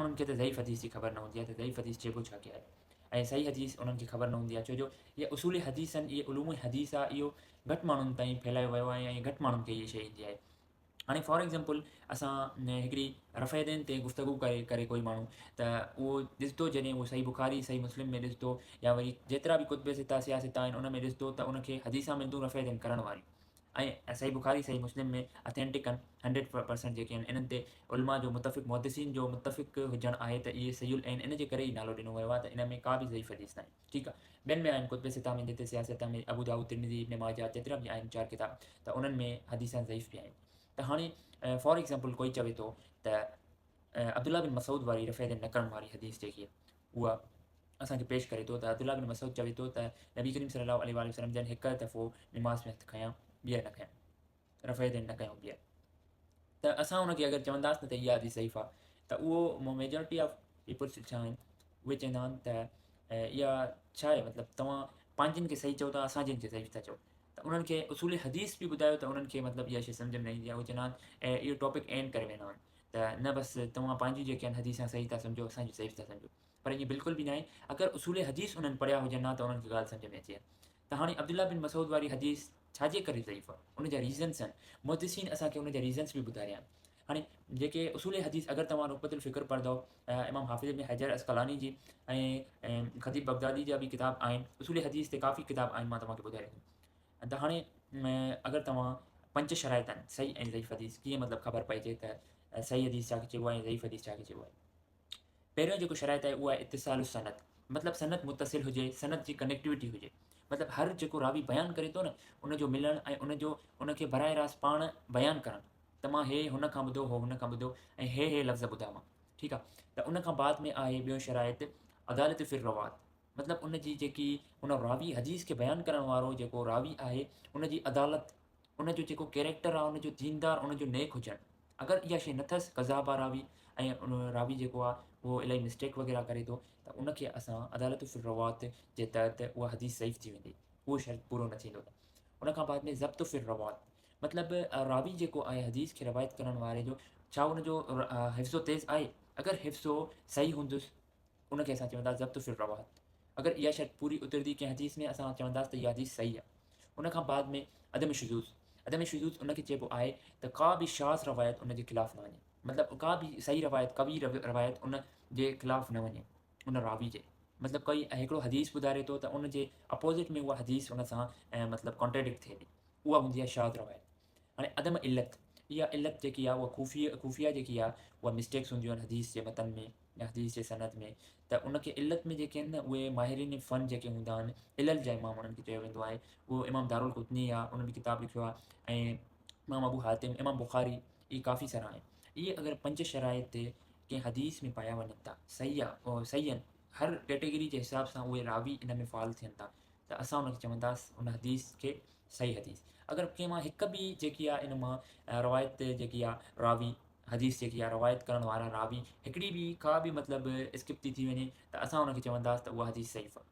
ماڻهن کي ته ضعيف حديث جي خبر نه هوندي آهي ته ضعيف حديث چئبو ڇا کي آهي ۽ صحيح حديث انهن کي خبر نه هوندي آهي، ڇو جو اهي اصول حديث آهن، اهي علوم حديث آهي، اهو گهٽ ماڻهن تائين ڦهلايو ويو آهي ۽ گهٽ ماڻهن کي اهي شيء ايندي آهي. هاڻي فار ايگزامپل اسان هڪڙي رفع دين تي گفتگو ڪري ڪري ڪوئي ماڻهو ته اهو ڏسندو جڏهن اهو صحيح بخاري صحيح مسلم ۾ ڏسندو يا وري جيترا به ڪتب سته سيا سته آهن ان ۾ ڏسندو ته ان کي حديثا ملندون رفع دين ڪرڻ واريون ۽ صحيح بخاري صحيح مسلم ۾ اٿينٽڪ آهن 100% جيڪي آهن انهن تي علماء جو متفق محدثين جو متفق هجڻ آهي ته اهي صحيح العين ان جي ڪري ئي نالو ڏنو ويو آهي ته ان ۾ ڪا به ضعيف حديث ناهي ٺيڪ آهي ٻين ۾ آهن ڪتب سته ۾ جتي سياست ۾ ابو داؤد ترمذي ابن ماجه جيترا به آهن چار ڪتاب ته انهن ۾ حديثان ضعيف به آهن ته هاڻي فار ايگزامپل ڪوئي چوي ٿو ته عبدالله بن مسعود واري رفع دين نه ڪرڻ واري حديث جيڪي اها اسان کي پيش ڪري ٿو ته عبدالله بن مسعود چوي ٿو ته نبي ڪريم صلي الله عليه وآله وسلم جن هڪ دفعو نماز ۾ هٿ کنيا ٻيهر نه کنيا، رفع يدين نه ڪيائون ٻيهر. ته اسان ان کي اگر چونداس نه ته اها حديث ضعيف آهي ته اهو ميجارٽي آف پيپلز ڇا آهن اهي چوندا آهن ته اها ڇا آهي مطلب توهان پنهنجن کي صحيح چئو ٿا اسان جن کي ضعيف ٿا چئو ته انهن کي اصول حديث به ٻڌايو ته انهن کي مطلب اها شيء سمجهه ۾ نه ايندي آهي اهي چوندا آهن اهو ٽاپڪ اينڊ ڪري ويندا آهن ته نه بس توهان پنهنجون جيڪي آهن حديثان صحيح ٿا سمجهو اسان جون ضعيف ٿا سمجهو پر ائين بلڪل به ناهي اگر اصول حديث انهن پڙهيا هجن ها ته انهن کي ڳالهه سمجهه ۾ اچي ها ته هاڻي عبدالله بن مسعود واري حديث ڇا جي ڪري ضعيف آهي ان جا ريزنس آهن محدثين اسان کي ان جا ريزنس به ٻڌاريا آهن هاڻي جيڪي اصول حديث اگر توهان نخبت الفڪر پڙهندو امام حافظ ابن حجر عسقلاني جي ۽ خطيب بغدادي جا به ڪتاب آهن اصول حديث تي ڪافي ڪتاب آهن مان توهان کي ٻڌائي رکندم ته هاڻي اگر توهان پنج شرائط آهن صحيح ۽ ضعيف حديث ڪيئن مطلب خبر پئجي ته صحيح حديث ڇا کي چئبو آهي ۽ ضعيف حديث ڇا کي چئبو آهي پهريون جيڪو شرائط آهي اهو آهي اتصال السند مطلب سند متصل هجي سند جي ڪنيڪٽيوٽي هجي مطلب هر جيڪو راوي بيان ڪري ٿو نه ان جو ملڻ ۽ ان جو ان کي براہ راست پاڻ بيان ڪرڻ ته مان هي هن کان ٻڌو هو هن کان ٻڌو ۽ هي هي لفظ ٻڌا مان ٺيڪ آهي ته ان کان بعد ۾ آهي ٻيو شرائط عدالت في الروات مطلب ان جي جيڪي ان راوي حديث کي بيان ڪرڻ وارو جيڪو راوي آهي ان جي عدالت ان جو جيڪو ڪيريڪٽر آهي ان جو ديندار ان جو نيڪ هجڻ اگر اها شيء نه اٿس ڪذاب آهي راوي ۽ ان راوي جيڪو آهي اهو الاهي مسٽيڪ وغيره ڪري ٿو ته ان کي اسان عدالت في الروات جي تحت اها حديث ضعيف ٿي ويندي اهو شرط پورو نه ٿيندو ته ان کان بعد ۾ ضبط في الروات مطلب راوي جيڪو آهي حديث کي روايت ڪرڻ واري جو ڇا ان جو حفظو تيز آهي اگر حفظو صحيح هوندس ان کي اسان چونداسين ضبط في الروات اگر اها شرط پوري اترندي ڪنهن حديث ۾ اسان چونداسين ته اها حديث صحيح آهي ان کان بعد ۾ عدم شذوذ عدم شذوذ ان کي چئبو آهي ته ڪا به شاذ روايت ان جي خلاف نه وڃي مطلب ڪا به صحيح روايت قوي روايت ان جي خلاف نه وڃي ان راوي جي مطلب ڪوئي هڪڙو حديث ٻڌاري ٿو ته ان جي اپوزٽ ۾ اها حديث ان سان مطلب ڪانٽراڊڪٽ ٿئي ٿي اها هوندي آهي شاذ روايت هاڻي عدم علت اها علت جيڪي آهي اها خفيه خفيه جيڪي آهي اها مسٽيڪس هونديون آهن حديث جي متن ۾ يا حديث جي سند ۾ ته ان کي علت ۾ جيڪي آهن نه اهي ماهرين فن جيڪي هوندا آهن علل جا امام انهن کي چيو ويندو آهي اهو امام دارالقطني آهي ان به ڪتاب لکيو آهي ۽ امام ابو حاتم امام بخاري اهي ڪافي سارا آهن اهي اگر پنج شرائط ڪنهن حديث ۾ پايا وڃن ٿا صحيح آهي صحيح آهن هر ڪيٽيگري جي حساب سان اهي راوي ان ۾ فعال ٿين ٿا ته اسان ان کي چونداس ان حديث کي صحيح حديث اگر ڪنهن مان هڪ به جيڪي آهي ان مان روايت جيڪي آهي راوي حديث جيڪي آهي روايت ڪرڻ وارا راوي هڪڙي به ڪا به مطلب اسڪپ ٿي ٿي وڃي ته اسان ان کي چونداس ته اها حديث ضعيف آهي.